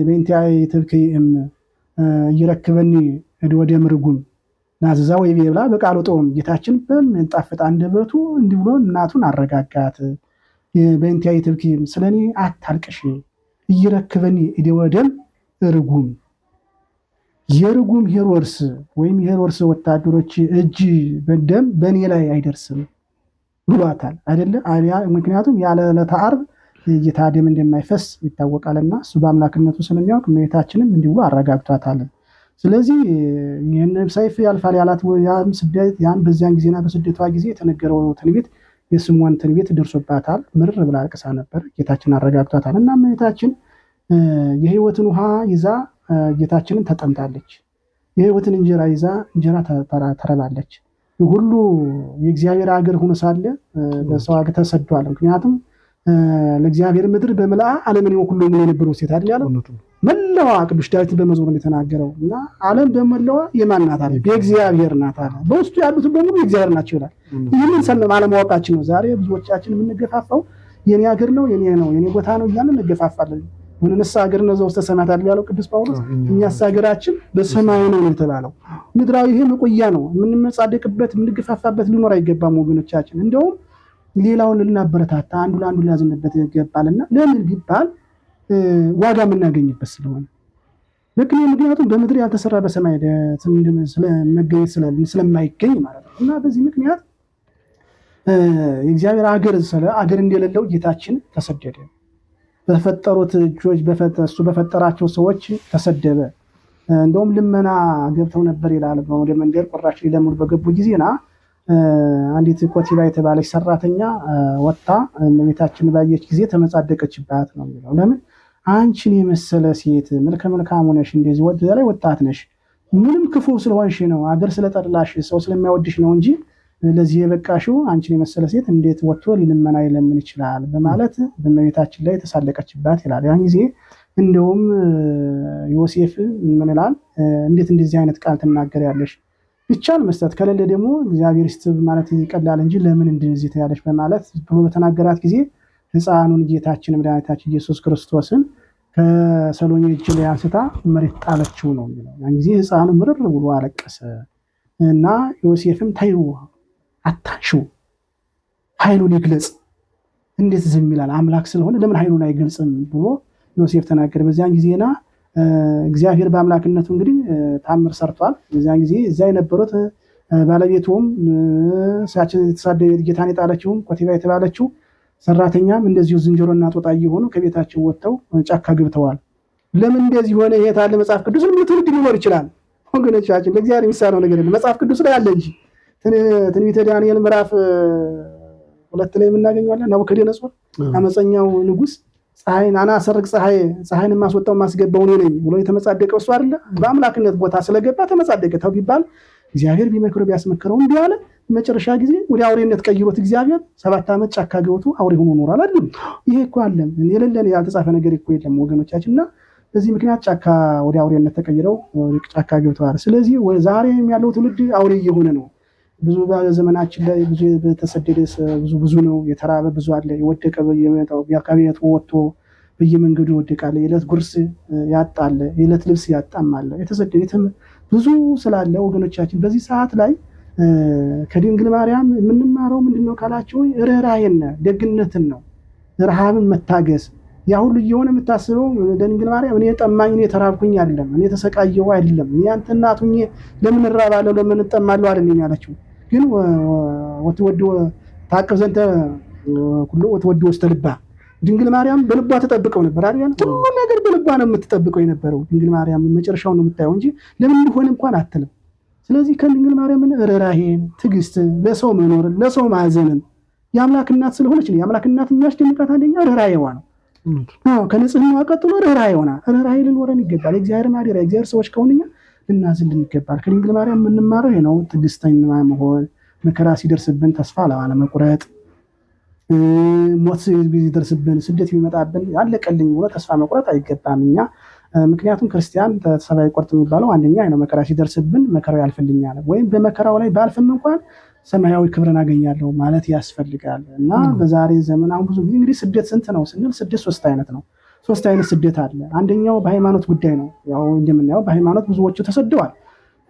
በእንቲአየ ትብክይ እም ኢይረክበኒ ወደ ምርጉም ናዝዛ ወይ ብላ በቃሉ ጦም ጌታችን በሚጣፍጥ አንደበቱ እንዲህ ብሎ እናቱን አረጋጋት። በእንቲአየ ትብክይ ስለኔ አታልቅሽ፣ ኢይረክበኒ ወደም ርጉም የርጉም ሄሮድስ ወይም የሄሮድስ ወታደሮች እጅ በደም በእኔ ላይ አይደርስም ብሏታል አይደለ? ምክንያቱም ያለ ዕለተ ዓርብ የጌታ ደም እንደማይፈስ ይታወቃልና እሱ በአምላክነቱ ስለሚያውቅ እመቤታችንም እንዲሁ ብሎ አረጋግቷታል። ስለዚህ ይህን ሰይፍ ያልፋል ያላት ያም ስደት ያን በዚያን ጊዜና በስደቷ ጊዜ የተነገረው ትንቢት የስምዖን ትንቢት ደርሶባታል። ምርር ብላ አልቅሳ ነበር። ጌታችን አረጋግቷታል። እና እመቤታችን የሕይወትን ውሃ ይዛ ጌታችንን ተጠምታለች። የሕይወትን እንጀራ ይዛ እንጀራ ተረባለች። ሁሉ የእግዚአብሔር ሀገር ሆኖ ሳለ በሰው ሀገር ተሰዷል። ምክንያቱም ለእግዚአብሔር ምድር በመልአ ዓለምን ወኩሉ ምን የነበረው ሴት አይደል ያለው መላዋ ቅዱስ ዳዊት በመዝሙር የተናገረው እና ዓለም በመላዋ የማን ናት አለ? የእግዚአብሔር ናት አለ። በውስጡ ያሉትን በሙሉ የእግዚአብሔር ናቸው ይላል። ይህንን ሰለም አለማወቃችን ነው ዛሬ ብዙዎቻችን የምንገፋፋው። የኔ ሀገር ነው የኔ ነው የኔ ቦታ ነው እያልን እንገፋፋለን። ወንንሳ ሀገር ነው ዘውስተ ሰማያት አይደል ያለው ቅዱስ ጳውሎስ። እኛስ ሀገራችን በሰማይ ነው የተባለው። ምድራዊ ይሄ መቆያ ነው። የምንመጻደቅበት የምንገፋፋበት ሊኖር አይገባም ወገኖቻችን። እንደውም ሌላውን ልናበረታታ አንዱ ለአንዱ ሊያዝንበት ይገባልና ለምን ቢባል ዋጋ የምናገኝበት ስለሆነ ልክ ምክንያቱም በምድር ያልተሰራ በሰማይ ስለመገኘት ስለማይገኝ ማለት ነው። እና በዚህ ምክንያት የእግዚአብሔር አገር ስለ አገር እንደሌለው ጌታችን ተሰደደ። በፈጠሩት እጆች እሱ በፈጠራቸው ሰዎች ተሰደበ። እንደውም ልመና ገብተው ነበር ይላል። ወደ መንገድ ቁራሽ ሊለምኑ በገቡ ጊዜና አንዲት ኮቲባ የተባለች ሰራተኛ ወጥታ እመቤታችን ባየች ጊዜ ተመጻደቀችባት ነው የሚለው። ለምን አንቺን የመሰለ ሴት መልከ መልካም ሆነሽ እንደዚህ ወደ ላይ ወጣት ነሽ፣ ምንም ክፉ ስለሆንሽ ነው፣ አገር ስለጠላሽ ሰው ስለሚያወድሽ ነው እንጂ ለዚህ የበቃሽው አንቺን የመሰለ ሴት እንዴት ወጥቶ ሊልመና ይለምን ይችላል? በማለት በእመቤታችን ላይ ተሳለቀችባት ይላል። ያን ጊዜ እንደውም ዮሴፍ ምን ይላል? እንዴት እንደዚህ አይነት ቃል ትናገሪያለሽ? ቢቻል መስጠት ከሌለ ደግሞ እግዚአብሔር ይስጥ ማለት ይቀላል እንጂ ለምን እንደዚህ ትያለሽ? በማለት ብሎ በተናገራት ጊዜ ሕፃኑን ጌታችን መድኃኒታችን ኢየሱስ ክርስቶስን ከሰሎሜ እጅ ላይ አንስታ መሬት ጣለችው ነው የሚለው። ያን ጊዜ ሕፃኑ ምርር ብሎ አለቀሰ እና ዮሴፍም ተይው አታንሺው፣ ኃይሉን ይግለጽ፣ እንዴት ዝም ይላል? አምላክ ስለሆነ ለምን ኃይሉን አይገልጽም ብሎ ዮሴፍ ተናገረ። በዚያን ጊዜና እግዚአብሔር በአምላክነቱ እንግዲህ ታምር ሰርቷል። በዚያን ጊዜ እዚያ የነበሩት ባለቤቱም ሳችን የተሳደበ ጌታን የጣለችውም ኮቴባ የተባለችው ሰራተኛም እንደዚሁ ዝንጀሮና ጦጣ እየሆኑ ከቤታቸው ወጥተው ጫካ ገብተዋል። ለምን እንደዚህ ሆነ? ይሄ ታለ መጽሐፍ ቅዱስ ምን ትውልድ ሊኖር ይችላል? ወገኖቻችን ለእግዚአብሔር የሚሳነው ነገር የለም። መጽሐፍ ቅዱስ ላይ አለ እንጂ ትንቢተ ዳንኤል ምዕራፍ 2 ላይ የምናገኘዋለን። ናቡከደነፆር አመፀኛው ንጉስ ፀሐይን አና ሰርቅ ፀሐይ ፀሐይን የማስወጣው የማስገባው እኔ ነኝ ብሎ የተመጻደቀው እሱ አይደለ? በአምላክነት ቦታ ስለገባ ተመጻደቀ። ተው ቢባል እግዚአብሔር ቢመክረው ቢያስመክረው እንዲህ አለ። መጨረሻ ጊዜ ወደ አውሬነት ቀይሮት እግዚአብሔር 7 ዓመት ጫካ ገብቶ አውሬ ሆኖ ኖሯል። አይደለም? ይሄ እኮ አለ የሌለን ያልተጻፈ ነገር እኮ የለም ወገኖቻችን። እና በዚህ ምክንያት ጫካ ወደ አውሬነት ተቀይረው ጫካ ገብተዋል። ስለዚህ ዛሬም ያለው ትውልድ አውሬ እየሆነ ነው። ብዙ በዘመናችን ላይ ብዙ የተሰደደ ብዙ ብዙ ነው። የተራበ ብዙ አለ። የወደቀ በየመጣው ከቤቱ ወጥቶ በየመንገዱ ይወድቃል። የዕለት ጉርስ ያጣል፣ የዕለት ልብስ ያጣም አለ። የተሰደደ ብዙ ስላለ ወገኖቻችን በዚህ ሰዓት ላይ ከድንግል ማርያም የምንማረው ምንድነው ካላችሁ ርኅራኄን ደግነትን ነው። ረሃብን መታገስ፣ ያ ሁሉ እየሆነ የምታስበው ድንግል ማርያም እኔ ጠማኝ፣ እኔ ተራብኩኝ አይደለም፣ እኔ ተሰቃየሁ አይደለም፣ እኔ አንተ እናት ሁኜ ለምን እራባለሁ ለምን እጠማለሁ አይደለም ያለችው። ግን ወትወድ ታቅብ ዘንተ ኩሎ ወትወድ ውስተ ልባ፣ ድንግል ማርያም በልቧ ተጠብቀው ነበር አይደል? ሁሉ ነገር በልቧ ነው የምትጠብቀው የነበረው። ድንግል ማርያም መጨረሻውን ነው የምታየው እንጂ ለምን እንደሆነ እንኳን አትልም። ስለዚህ ከድንግል ማርያም ርኅራኄን፣ ትዕግስትን፣ ለሰው መኖርን፣ ለሰው ማዘንን የአምላክ እናት ስለሆነች ነው። የአምላክ እናት የሚያስደንቃት አንደኛ ርኅራኄዋ ነው። አዎ ከንጽህናዋ ቀጥሎ ርኅራኄዋ ነው። ርኅራኄ ሊኖረን ይገባል። የእግዚአብሔር ማደሪያ የእግዚአብሔር ሰዎች ከሆንን እኛ ልናዝን ይገባል። ከድንግል ማርያም የምንማረው ይሄ ነው። ትዕግስተኛ መሆን፣ መከራ ሲደርስብን ተስፋ አለመቁረጥ፣ ሞት ሲደርስብን፣ ስደት ቢመጣብን አለቀልኝ ብሎ ተስፋ መቁረጥ አይገባም እኛ። ምክንያቱም ክርስቲያን ተስፋ አይቆርጥ የሚባለው አንደኛ ነው። መከራ ሲደርስብን መከራው ያልፍልኛል ወይም በመከራው ላይ ባልፍም እንኳን ሰማያዊ ክብርን አገኛለሁ ማለት ያስፈልጋል። እና በዛሬ ዘመን አሁን ብዙ ጊዜ እንግዲህ ስደት ስንት ነው ስንል ስደት ሶስት አይነት ነው። ሶስት አይነት ስደት አለ። አንደኛው በሃይማኖት ጉዳይ ነው። ያው እንደምናየው በሃይማኖት ብዙዎቹ ተሰደዋል።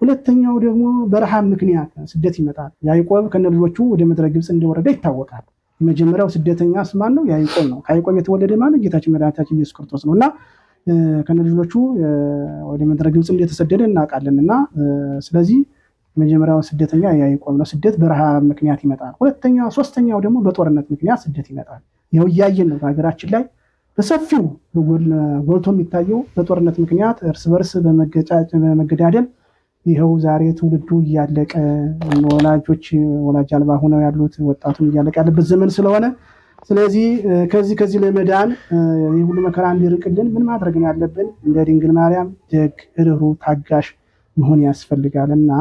ሁለተኛው ደግሞ በረሃብ ምክንያት ስደት ይመጣል። ያዕቆብ ከነ ልጆቹ ወደ ምድረ ግብፅ እንደወረደ ይታወቃል። የመጀመሪያው ስደተኛ ማን ነው? ያዕቆብ ነው። ከያዕቆብ የተወለደ ማን? ጌታችን መድኃኒታችን ኢየሱስ ክርስቶስ ነው። እና ከነ ልጆቹ ወደ ምድረ ግብፅ እንደተሰደደ እናውቃለን። እና ስለዚህ የመጀመሪያው ስደተኛ ያዕቆብ ነው። ስደት በረሃብ ምክንያት ይመጣል። ሁለተኛው ሶስተኛው ደግሞ በጦርነት ምክንያት ስደት ይመጣል። ይኸው እያየን ነው በሀገራችን ላይ በሰፊው ጎልቶ የሚታየው በጦርነት ምክንያት እርስ በርስ በመገዳደል ይኸው ዛሬ ትውልዱ እያለቀ፣ ወላጆች ወላጅ አልባ ሆነው ያሉት፣ ወጣቱን እያለቀ ያለበት ዘመን ስለሆነ፣ ስለዚህ ከዚህ ለመዳን ይህ ሁሉ መከራ እንዲርቅልን ምን ማድረግ ነው ያለብን? እንደ ድንግል ማርያም ደግ፣ ርኅሩህ፣ ታጋሽ መሆን ያስፈልጋል። እና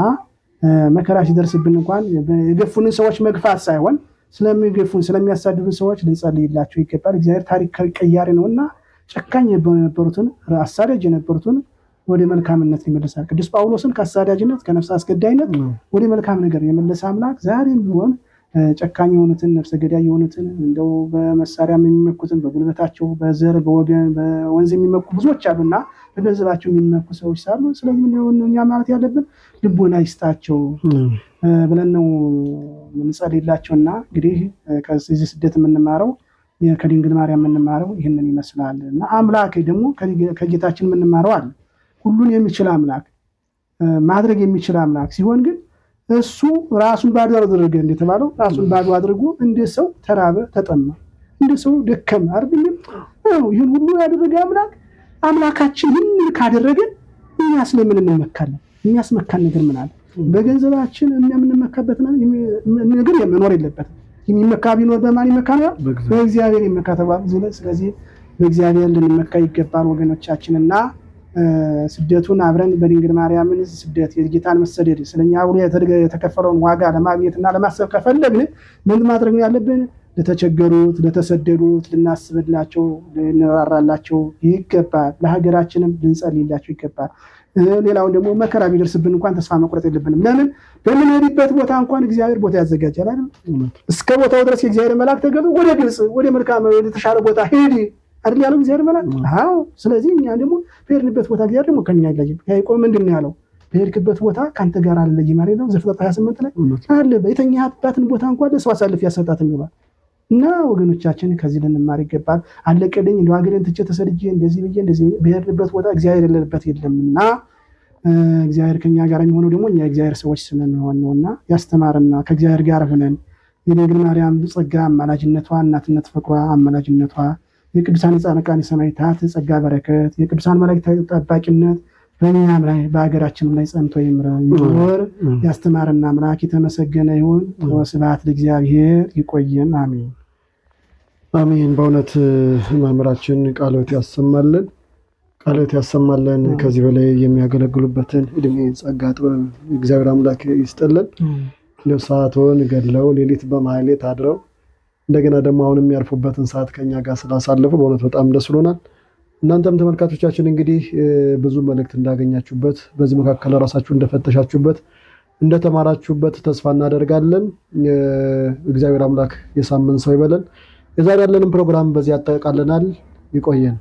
መከራ ሲደርስብን እንኳን የገፉንን ሰዎች መግፋት ሳይሆን ስለሚገፉን ስለሚያሳድዱን ሰዎች ልንጸልይላቸው ይገባል። እግዚአብሔር ታሪክ ቀያሪ ነውና ጨካኝ የነበሩትን አሳዳጅ የነበሩትን ወደ መልካምነት ይመልሳል። ቅዱስ ጳውሎስን ከአሳዳጅነት ከነፍስ አስገዳይነት ወደ መልካም ነገር የመለሰ አምላክ ዛሬም ቢሆን ጨካኝ የሆኑትን፣ ነፍሰ ገዳይ የሆኑትን፣ እንደው በመሳሪያም የሚመኩትን፣ በጉልበታቸው፣ በዘር፣ በወገን፣ በወንዝ የሚመኩ ብዙዎች አሉና በገንዘባቸው የሚመኩ ሰዎች ሳሉ፣ ስለዚህ ምንድነው እኛ ማለት ያለብን? ልቦና ይስጣቸው ብለን ነው የምንጸልይላቸውና እንግዲህ ከዚህ ስደት የምንማረው፣ ከድንግል ማርያም የምንማረው ይህንን ይመስላል። እና አምላክ ደግሞ ከጌታችን የምንማረው አለ። ሁሉን የሚችል አምላክ፣ ማድረግ የሚችል አምላክ ሲሆን ግን እሱ ራሱን ባዶ አደረገ እንደተባለው ራሱን ባዶ አድርጎ እንደ ሰው ተራበ፣ ተጠማ፣ እንደ ሰው ደከመ አይደል? ይህን ሁሉ ያደረገ አምላክ አምላካችን ይህንን ካደረገ እኛ ስለምን እንመካለን? የሚያስመካን ነገር ምን አለ? በገንዘባችን የምንመካበት ነገር መኖር የለበትም። የሚመካ ቢኖር በማን ይመካ ነው? በእግዚአብሔር ይመካ ተብሏል። ስለዚህ በእግዚአብሔር ልንመካ ይገባል ወገኖቻችን። እና ስደቱን አብረን በድንግል ማርያምን ስደት፣ የጌታን መሰደድ፣ ስለኛ አብሮ የተከፈለውን ዋጋ ለማግኘትና ለማሰብ ከፈለግን ምን ማድረግ ነው ያለብን? ለተቸገሩት፣ ለተሰደዱት ልናስብላቸው፣ ልንራራላቸው ይገባል። ለሀገራችንም ልንጸልይላቸው ይገባል። ሌላውን ደግሞ መከራ ቢደርስብን እንኳን ተስፋ መቁረጥ የለብንም። ለምን? በምንሄድበት ቦታ እንኳን እግዚአብሔር ቦታ ያዘጋጃል አይደል? እስከ ቦታው ድረስ የእግዚአብሔር መልአክ ተገልጦ ወደ ግብፅ፣ ወደ መልካም ወደ ተሻለ ቦታ ሂድ አይደል ያለው እግዚአብሔር መልአክ? አዎ። ስለዚህ እኛ ደግሞ በሄድንበት ቦታ እግዚአብሔር ደግሞ ከኛ አይለይም። ያዕቆብ ምንድን ነው ያለው? በሄድክበት ቦታ ከአንተ ጋር አልለይም አይደል? ዘፍጥረት 28 ላይ አለ። የተኛህባትን ቦታ እንኳን ለሰው አሳልፌ አልሰጣትም ይሏል። እና ወገኖቻችን ከዚህ ልንማር ይገባል። አለቀልኝ፣ እንደው ሀገሬን ትቼ ተሰድጄ እንደዚህ ብዬ እንደዚህ፣ በሄድንበት ቦታ እግዚአብሔር የሌለበት የለምና እግዚአብሔር ከኛ ጋር የሚሆነው ደግሞ እኛ የእግዚአብሔር ሰዎች ስንሆን ነውና ያስተማርና ከእግዚአብሔር ጋር ሆነን የድንግል ማርያም ጸጋ አማላጅነቷ፣ እናትነት ፍቅሯ አማላጅነቷ፣ የቅዱሳን የጻድቃን የሰማዕታት ጸጋ በረከት፣ የቅዱሳን መላእክት ጠባቂነት በእኛም ላይ በሀገራችንም ላይ ጸንቶ ይኖር። ያስተማረና አምላክ የተመሰገነ ይሁን። ወስብሐት ለእግዚአብሔር። ይቆየን። አሜን። አሜን። በእውነት መምህራችን ቃሎት ያሰማልን፣ ቃሎት ያሰማልን። ከዚህ በላይ የሚያገለግሉበትን እድሜ፣ ጸጋ፣ ጥበብ እግዚአብሔር አምላክ ይስጥልን። እንደው ሰዓቱን ገድለው ሌሊት በማህሌት አድረው እንደገና ደግሞ አሁን የሚያርፉበትን ሰዓት ከኛ ጋር ስላሳለፉ በእውነት በጣም ደስ ብሎናል። እናንተም ተመልካቾቻችን እንግዲህ ብዙ መልእክት እንዳገኛችሁበት፣ በዚህ መካከል ራሳችሁ እንደፈተሻችሁበት፣ እንደተማራችሁበት ተስፋ እናደርጋለን። እግዚአብሔር አምላክ የሳምንት ሰው ይበለን። የዛሬ ያለንን ፕሮግራም በዚህ ያጠቃልናል። ይቆየን።